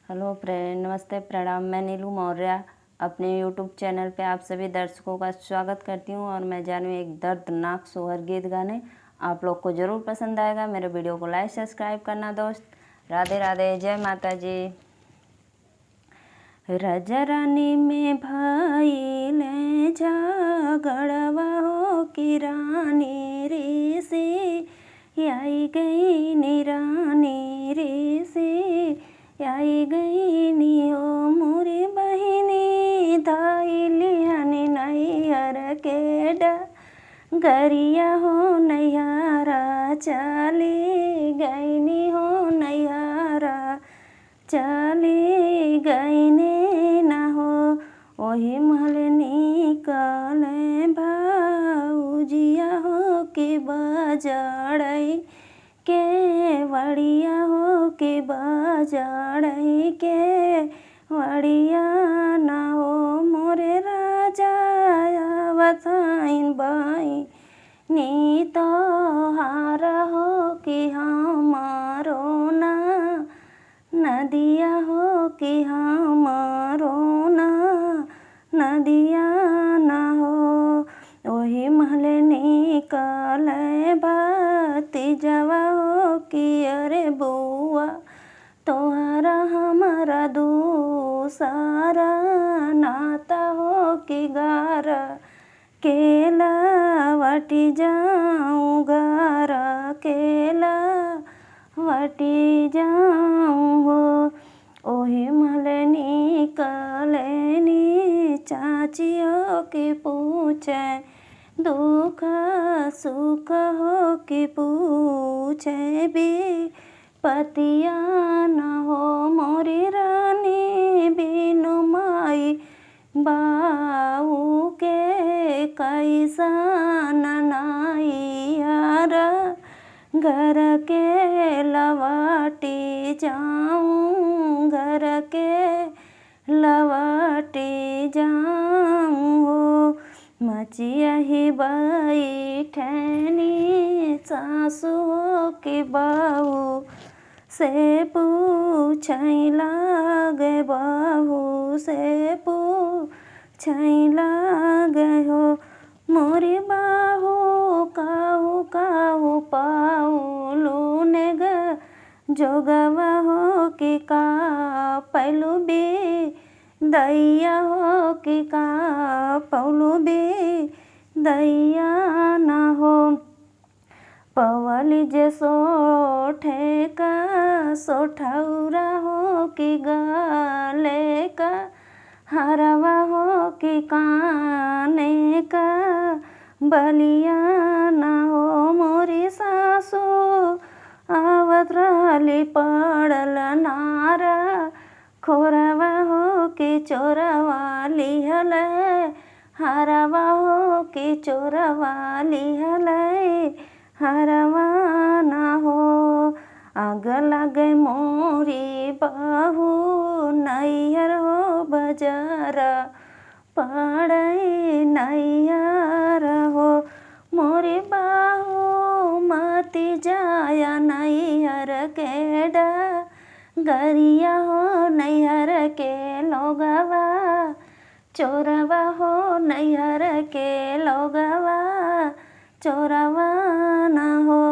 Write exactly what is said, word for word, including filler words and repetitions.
हेलो फ्रेंड, नमस्ते, प्रणाम। मैं नीलू मौर्य अपने YouTube चैनल पे आप सभी दर्शकों का स्वागत करती हूँ और मैं जानवी एक दर्दनाक सोहर गीत गाने आप लोग को जरूर पसंद आएगा। मेरे वीडियो को लाइक सब्सक्राइब करना दोस्त। राधे राधे, जय माता जी। राजा रानी में भइले झगड़वा हो कि रानी रिसी आई गइनी, रानी रिसी आई गइनी हो मोरी बहिनी, धइली हनी नैहर के डगरिया हो नैहरा चली गइनी हो नैहरा चली गइने ना हो। ओही महल निकले भउजिया हो कि बजड़ई के वड़िया हो कि बजड़ई के वड़िया ना हो मोरे राजा आवत हइन बहिनी तोहार हो कि हमारो ना नदिया हो कि हमारो ना नदिया ना हो। ओही महल निकले भतीजवा हो कि अरे बुआ तोहरा हमारा दूसरा नाता हो कि गार के लवटि जाऊँ, गार के लवटि जाऊँ हो। ओही महल निकलेनी चाची हो कि पूछे दुख सुख हो कि पूछे बिपतिया न हो मोरी रानी बिनु माई बाऊ के कैसन नैहर घर के लवटि जाऊँ, घर के लवटि जाऊँ हो। मचिया ही बैठनी सासु हो कि बाऊ से पूछै लागे, बाऊ से पूछै लागे हो। मोरी बाऊ काहू काहू पाऊ लूने ग जोगवा हो कि का पैलू बिदैया हो कि का पैलू बिदैया ना हो। पवली जे सोठे का सोठौरा हो कि गले का हरवा हो कि काने का बलिया ना हो। मोरी सासु आवत रहली पड़ल नारा खोरवा हो कि चोरवा लिहले हरवा हो कि चोरवा लिहले हरवा ना हो। आग लागे मोरी बाहू नैहर हो बजर पड़ै नैहर हो। मोरी बाहू मति जाया नैहर के डगरिया हो नैहर के लोगवा चोरवा हो नैहर के लोगवा चोरवा ना हो।